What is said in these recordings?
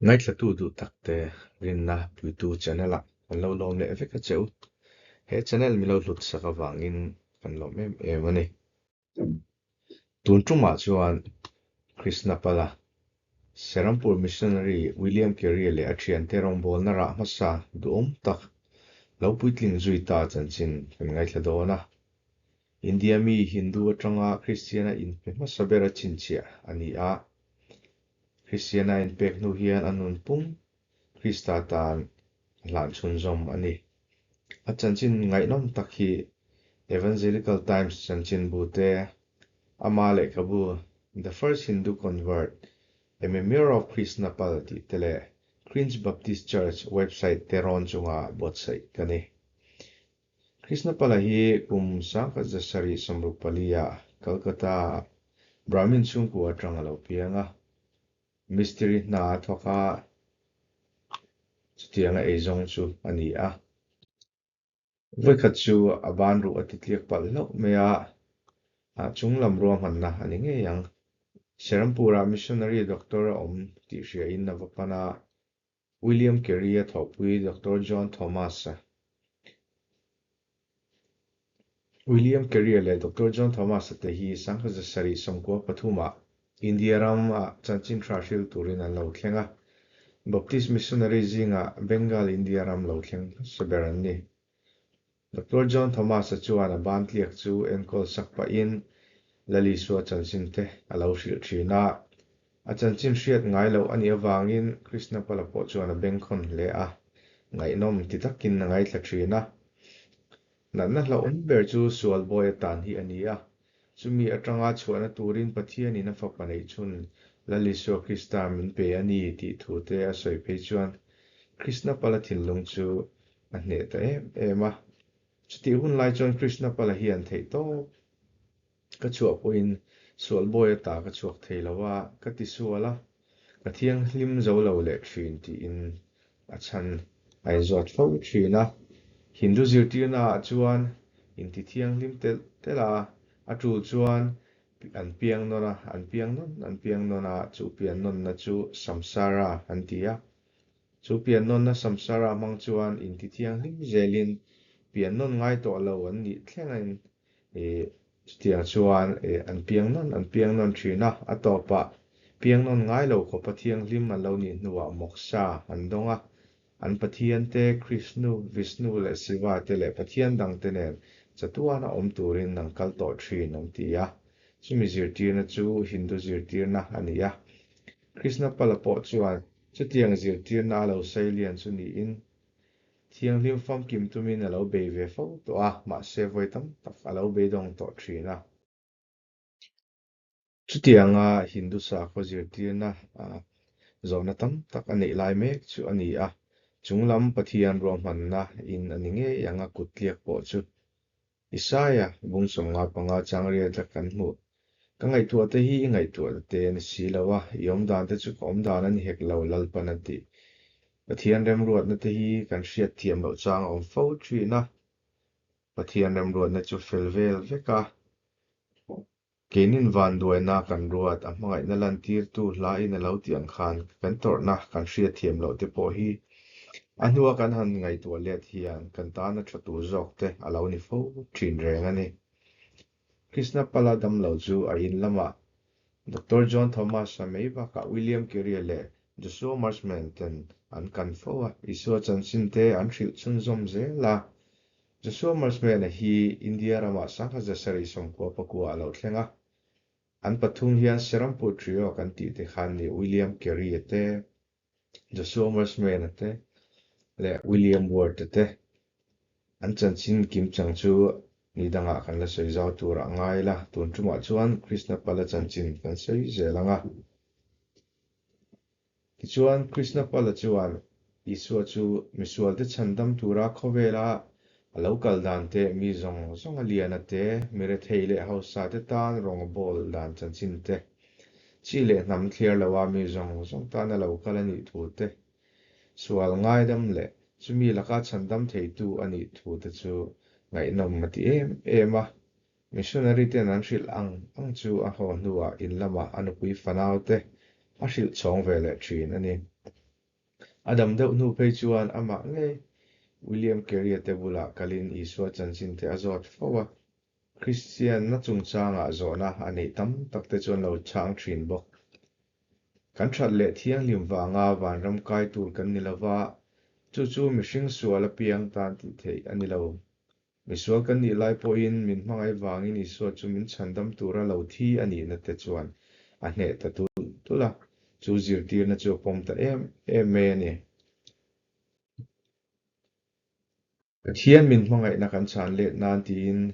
Ngaithlatu duh takte rinna puitu channel ah kan lo lawm leh vek a che u. He channel mi lo hlut sak avangin kan lawm em em a ni. Tun tumah chuan Krishna Pala, Serampur Missionary William Carey leh a thiante rawngbawlna rah hmasa duhawm tak lo puitling zui ta chanchin kan ngaithla dawn a. India mi Hindu atanga Kristiana inpe hmasa ber a chhinchhiah a ni a. Kristiana inpek hnu hian a nun pum Krista tan a hlan chhunzawm a ni. A chanchin ngaihnawm tak hi Evangelical Times chanchinbu te, ama lehkhabu The First Hindu Convert, A Memoir of Krishna Pal tih te leh Cringe Baptist Church website te rawn chunga buatsaih ka ni. Krishna Pala hi kum 1774 ah Calcutta-a Brahmin chhungkua atang a lo piang a. Mistiri hna a thawk a, chutianga eizawng chu a ni a. Vawikhat chu a ban ruh a titliak palh hlauh mai a, a chunglam ruahmanna a ni ngei ang. Serampur-ah missionary doctor a awm tih hriain a va pan a, William Carey a thawhpui Doctor John Thomas-a. William Carey-a leh Doctor John Thomas-a te hi 1773 ah India rama chanchin tha hril turin an lo thleng a. Baptist missionary zingah Bengal India ram lo thleng hmasa ber an ni. Doctor John Thomas-a chuan a ban tliak chu enkawl sak pahin Lal Isua chanchin te a lo hrilh thin a. A chanchin hriat ngai loh a nih avangin Krishna Pala pawh chuan a bengkhawn hle a, ngaihnawm ti takin a ngaithla thin a. Natna hlauhawm ber chu sual bawi atan hi a ni a, chumi atanga chhuahna turin Pathianin a fapa neih chhun Lal Isua Krista min pe a ni tih thu te a sawi phei chuan Krishna Pala thinlung chu a hneh ta em em a. Chutih hun lai chuan Krishna Pala hian theih tawp ka chhuah pawhin sual bawi ata ka chhuak thei lo a, ka ti sual a, ka thianghlim zo lo leh thin tiin a chhan a inzawt fo thin a. Hindu zirtirna ah chuan inti thianghlim telh telh a, a tul chuan an piang nawn a, an piang nawn an piang nawn a, chu pian nawnna chu samsara an ti a. Chu pian nawnna samsara hmang chuan inti thianghlim zelin pian nawn ngai tawh lo an nih thlengin Ih, chutiang chuan ih an piang nawn an piang nawn thin a, a tawpah piang nawn ngai lo khawpa thianghlim an lo nih hnuah Moksha an dawng a, an pathian te Krishnu, Vishnu leh Shiva te leh pathian dang te nen chatuana awm turin an kal tawh thin an ti a, chumi zirtirna chu Hindu zirtirna a ni a. Krishna Pala pawh chuan chutiang zirtirna a lo sailian chu niin Thianghlim famkim tumin a lo bei ve fo tawh a, mahse vawi tam tak a lo beidawng tawh thin a. Chutianga Hindu sakhaw zirtirna zawhna tam tak a neih lai mek chu a ni a, chunglam Pathian ruahmanna in a ni ngei ang a kut tliak pawh chu. Isaia, bung 55 changriat a kan hmuh. Ka ngaihtuah te hi i ngaihtuah te a ni si lo a, i awmdan te chu ka awmdan a ni hek lo, Lalpan a ti. Pathian remruatna te hi kan hriat thiam loh chang a awm fo thin a, Pathian remruatna chu fel vel vek a, Keinin vanduaina kan ruat, a hmangaihna lantirtu hlain a lo tih ang khan kan tawrhna kan hriatthiam loh te pawh hi a hnua kan han ngaihtuah let hian kan tana tha tur zawk te a lo ni fo thin reng a ni. Krishna Pala damlo chu a in lamah Doctor John Thomas-a mai bakah William Carey-a leh Joshua Marshman ten an kan fo a, Isua chanchin te an hrilh chhunzawm zel a. Joshua Marshman-a hi India ramah 1799 a lo thleng a. An pathum hian Serampur Trio kan tih te khan ni William Carey-a te, Joshua Marshman-a te leh William Ward-a te. An chanchin kimchang chu ni dangah kan la sawi zau turah ngai la, tun tumah chuan Krishna Pala chanchin kan sawi zel ang a. Tichuan, Krishna Pala chuan Isua chu misualte chhandam tura khawvela a lo kal dan te, mi zawng zawng a lian a te, mi rethei leh hausa te tan rawng a bawl dan chanchin te, chi leh hnam thliar loa mi zawng zawng tan a lo kal a nih thu te, sual ngaidam leh chumi laka chhandam theitu a nih thu te chu ngaihnawm a ti em em a. Missionary ten an hrilh ang ang chu a haw hnuah in lamah a nupui fanau te a hrilh chhawng ve leh thin a ni. A dam deuh hnu phei chuan amah ngei William Carey-a te bulah kalin Isua chanchin te a zawt fo a. Kristianna chungchangah zawhna a neih tam tak te chuan lo chhang thin bawk. Kan that leh thianghlim vanga vanram kai tur kan ni lova, chu chu mihring sual apiang tan tih theih a ni lo. Misual kan nih lai pawhin min hmangaih vangin Isua chu min chhandam tura lo thi a nihna te chuan a hneh ta tulh tulh a, chu zirtirna chu a pawm ta em em mai a ni. Pathian min hmangaihna kan chhan let nan tiin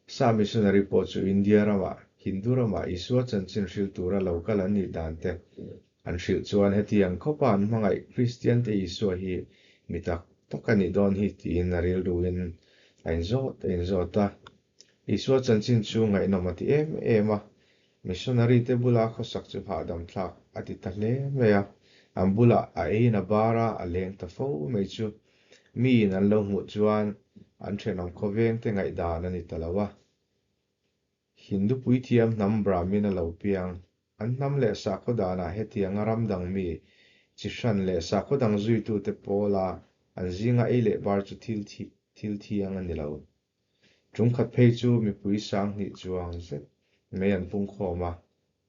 Sa missionary pawh chu India ramah, Hindu ramah Isua chanchin hrilh tura lo kal an nih dan te an hrilh chuan hetiang khawpa an hmangaih Kristian te Isua hi mi tak tak a nih dawn hi tiin a rilruin a inzawt a inzawt a. Isua chanchin chu ngaihnawm a ti em em a, missionary te bula khawsak chu hahdam thlak a ti ta hle mai a, an bulah a eiin a bar a, a leng ta fo mai chu miin an lo hmuh chuan an thenawm khawveng te ngaihdan a ni ta lo a. Hindu puithiam hnam Brahmin a lo piang. An hnam leh sakhaw danah hetianga ram dang mi, chi hran leh sakhaw dang zuitute pawla an zinga ei leh bar chu thil thil thiang a ni lo. Ṭumkhat phei chu mipui 2000 chuang zet mai an pungkhawm a,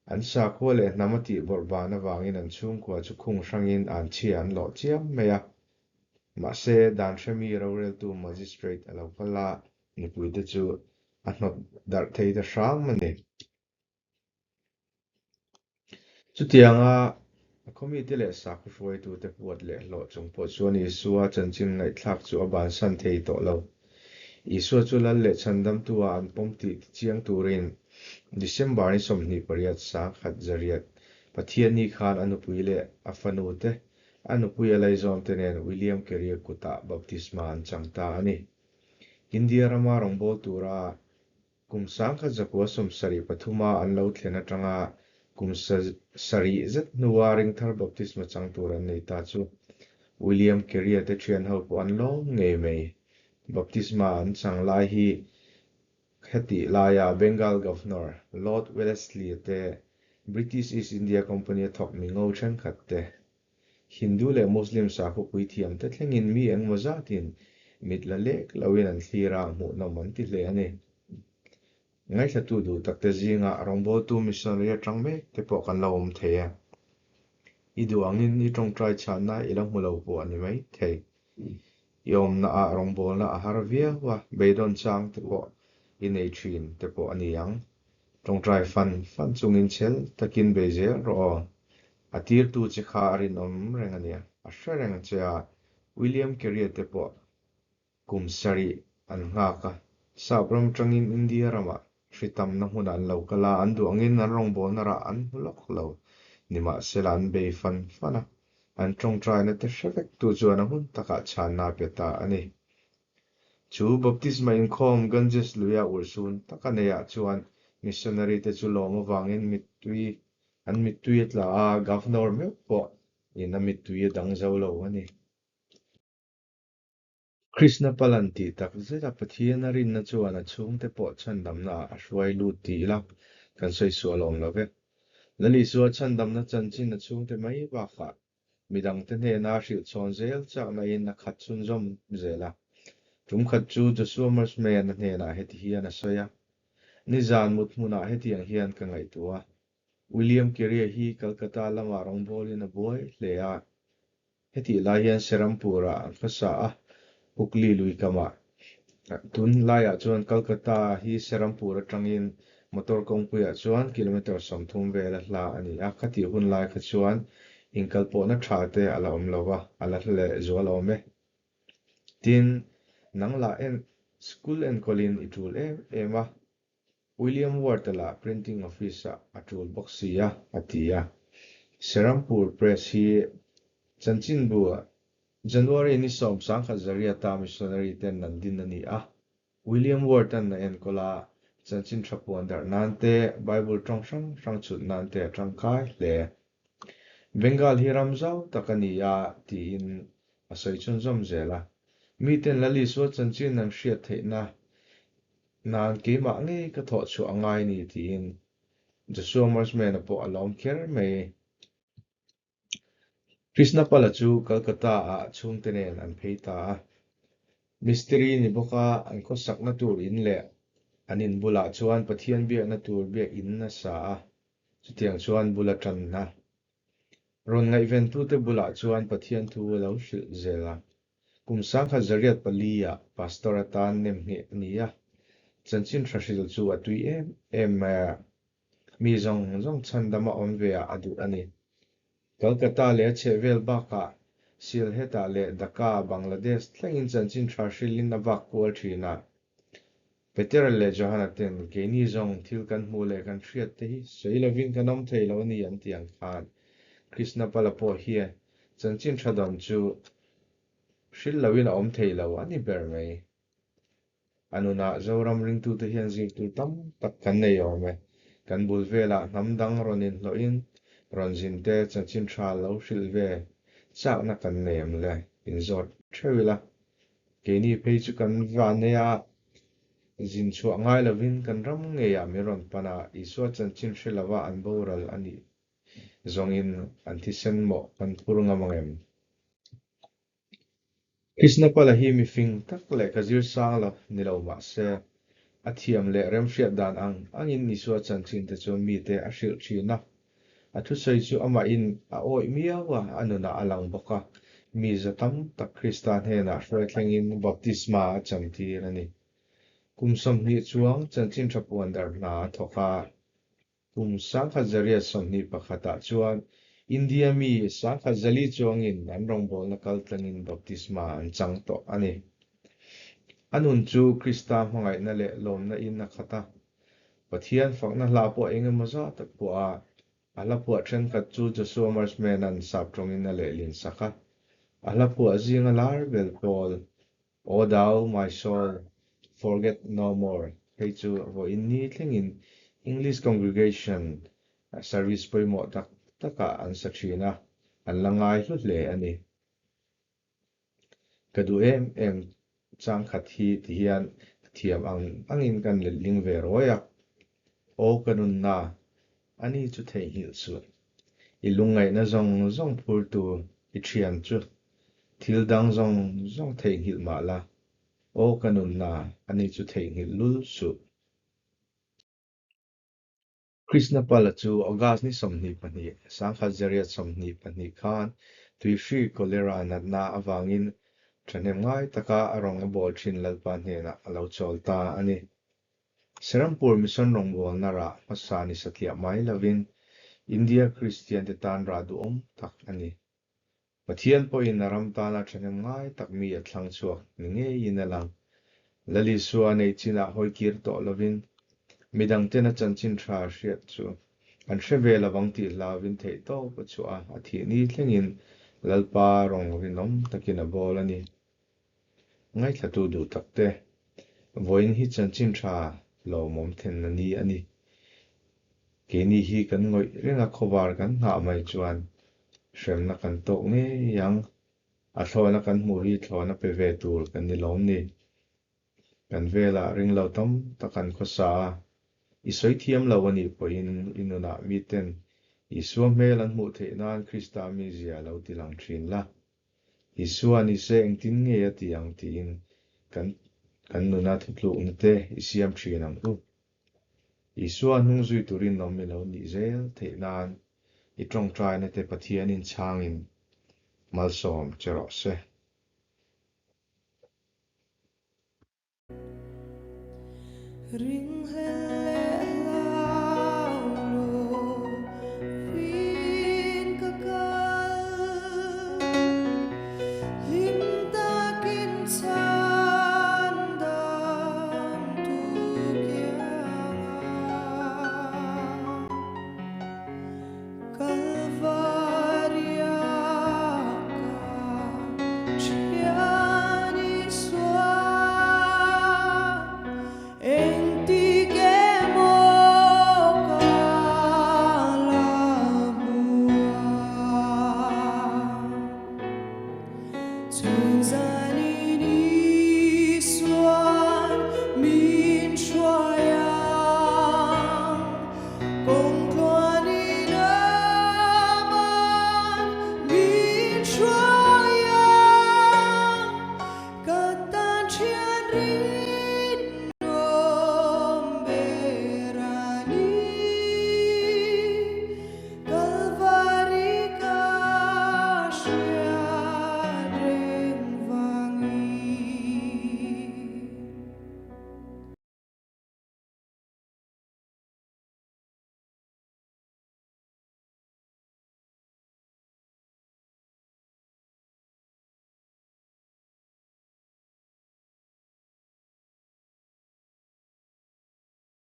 an sakhua leh hnam a tih bawrh ban avangin an chhungkua chu khung hrangin an chhia an lawh chiam mai a. Mahse, dan hremi roreltu magistrate a lo kal a, mipuite chu a hnawt darh thei ta hram a ni. Chutianga a khawmite leh sakhaw hruaitute huat leh hlawh chung pawh chuan Isua chanchin ngaihthlak chu a bansan thei tawh lo. Isua chu lal leh chhandamtu-a an pawm tih tichiang turin December ni 28 1008 Pathianni khan a nupui leh a fanute a nupui a laizawmte nen William Carey-a kutah baptisma an chang ta a ni. India rama rawngbâwl tura kum 1973-a an lo thlen aṭanga kum sarih zet hnua ringthar baptisma chang tur an nei ta chu William Carey-a te ṭhianho pawh an lawm ngei mai. Baptisma an chang lai hi hetih laia Bengal Governor Lord Wellesley-a te, British East India Company-a thawk mingo ṭhenkhat te, Hindu leh Muslim sakhaw puithiam te thlengin mi engmaw zatin mit la lek loin an thlir a, hmuhnawm an ti hle a ni. Ngaithlatu duh takte zingah rawngbawltu missionary atang mek te pawh kan lo awm thei e. I duh angin i tawngtai chhanna i la hmu lo pawh a ni mai thei. I awmna ah rawngbawlna a har viau a, beidawn chang te pawh i nei thin te pawh a ni ang. Tawngtai fan fan chungin chhel takin bei zel rawh aw. A tirtu che kha a rinawm reng a nia. A hre reng che a, William Carey te pawh kum sarih an nghak a, Sap ram tangin India ramah hri tamna hmunah an lo kal a, an duh angin an rawngbawlna rah an hmu lawk lo. Nimahsela an bei fan fan a, an tawngtaina te hre vek tu chuan a hun takah chhanna a pe ta a ni. Chu baptisma inkhawm Ganges luia urhsun taka neiah chuan missionary te chu lawm avangin mittui an mittui a tla a, Governor meuh pawh in a mittui a dang zo lo a ni. Krishna Palan tih tak zet a Pathian a rinna chuan a chhungte pawh chhandamna ah a hruai lut ti ila kan sawi sual awm lo ve. Lalisua chhandamna chanchin a chhungte mai bakah midangte hnena hrilh chhawn zel chakna in a khat chhunzawm zel a. Tum khat chu Joshua Marshman a hnenah heti hian a sawi a, Nizan mut hmunah hetiang hian ka ngaihtuah a, William Carey hi Calcutta lamah rawngbawlin a buai hle a, Hetih lai hian Serampur-ah an hmasa a, Hooghly lui kamah. Tun laiah chuan Calcutta hi Serampur atangin motor kawngpuiah chuan kilometre 30 vel a hla a ni a, khatih hun lai kha chuan inkalpawhna tha te a la awm lo va, a la hla leh zual awm e. Tin, nang lah en school enkawlin i tul em em a, William Ward-a lah printing office-ah a tul bawk si a, a ti a. Serampur Press hi chanchinbu January ni 1908 missionary ten an din a ni a. William Ward-a'n a enkawl a, chanchin tha puan darh nan te, Bible tawng hrang hrang chhut nan te a tangkai hle. Bengal hi ram zau tak a ni a, tiin a sawi chhunzawm zel a. Miten Lalisua chanchin an hriat theihna Nan keimah ngei ka thawh chhuah a ngai ni tiin Joshua Marshman-a pawh a lawm kher mai. Krishna Pala chu Calcutta-ah chhungte nen an phei ta a. Mistiri ni bawka an khawsakna tur in leh an in bulah chuan Pathian biakna tur biak in a sa a, chutiang chuan bul a tan a. Rawn ngaihventute bulah chuan Pathian thu a lo hrilh zel a. Kum 1804-ah Pastor atan nem ngheh a ni a, chanchin tha hrilh chu a tui em em mai a, mi zawng zawng chhandama awm ve ah a duh a ni. Calcutta leh a chhehvel bakah Sylhet-ah leh Dhaka, Bangladesh thlengin chanchin tha hrilhin a vak kual thin a. Petera leh Johana ten keini zawng thil kan hmuh leh kan hriat te hi sawi lovin kan awm thei lo a ni an ti ang khan Krishna Pala pawh hian chanchin tha dawn chu hrilh loin a awm thei lo a ni ber mai. A nunah Zoram ringtute hian zirtur tam tak kan nei awm e. Kan bul velah hnam dang rawn inhlawhin rawn zinte chanchin tha lo hrilh ve chakna kan nei em le? Inzawt theuh ila. Keini phei chu kan vanneia zin chhuah ngai lovin kan ram ngeiah min rawn pan a, Isua chanchin hre lova an boral a nih zawngin an thisen mawh kan phur ngam ang em? Krishna Pala hi mifing tak leh ka zir sang lo ni lo mah se, a thiam leh remhriat dan ang angin Isua chanchin te chu mite a hrilh thin a. A thusawi chu amahin a awih miau a, a nunah a lang bawk a, mi za tam tak Krista hnenah hruai thlengin baptisma a chantir a ni. Kum 20 chuang chanchin tha puan darh hna a thawk a. Kum 1921 ah chuan India mi 1400 chuangin an rawngbawlna kal tlangin baptisma an chang tawh a ni. A nun chu Krista hmangaihna leh lawmna in a khat a. Pathian fakna hla pawh eng emaw zat a phuah a, a hla phuah thenkhat chu Joshua Marshman-a'n sap tawngin a lehlin sak a. A hla phuah zinga lar bel pawl O thou, my soul, forget no more hei chu vawiin ni thlengin English Congregation service pawimawh tak takah an sa thin a, an la ngai hlu hle a ni. Ka duh em em chang khat hi ti hian ka thiam ang angin kan letling ve rawi a. Aw ka nunna, ani chu theihnghilh suh. I lungngaihna zawng zawng phurtu i thian chu thil dang zawng zawng theihnghilh mah la, aw ka nunna, ani chu theihnghilh lul suh. Krishna Pala chu August ni 22, 1922 khan tuihri cholera natna avangin thahnem ngai taka a rawng a bawl thin Lalpa hnenah a lo chawl ta a ni. Serampur Mission rawngbawlna rah hmasa ni satliah mai lovin India Kristian te tan rah duhawm tak a ni. Pathian pawhin a ram tana thahnem ngai tak mi a thlang chhuak ni ngeiin a lang. Lal Isua neih chinah hawi kir tawh lovin midangten a chanchin tha hriat chu an hre ve lovang tih hlauvin theihtawp a chhuah a, a thih ni thlengin Lalpa rawng rinawm takin a bawl a ni. Ngaithlatu duh tak te, vawiin hi chanchin tha lawmawm thenna ni a ni. Keini hi kan ngawih reng a khawvar kan nghah mai chuan hremna kan tawk ngei ang. A thlawhna kan hmuh hi thlawhna pe ve tur kan ni lawm ni. Kan velah ring lo tam tak an khawsa a, i sawi thiam lo a nih pawhin i nunah miten Isua hmel an hmuh theih nan Krista mizia lo ti lang thin la. Isua ni se engtin nge a ti ang tiin kan kan nuna thutlukna te i siam thin ang u. Isua hnung zui turin awm i lo nih zel theih nan i tawngtaina te Pathianin chhangin malsawm che rawh se.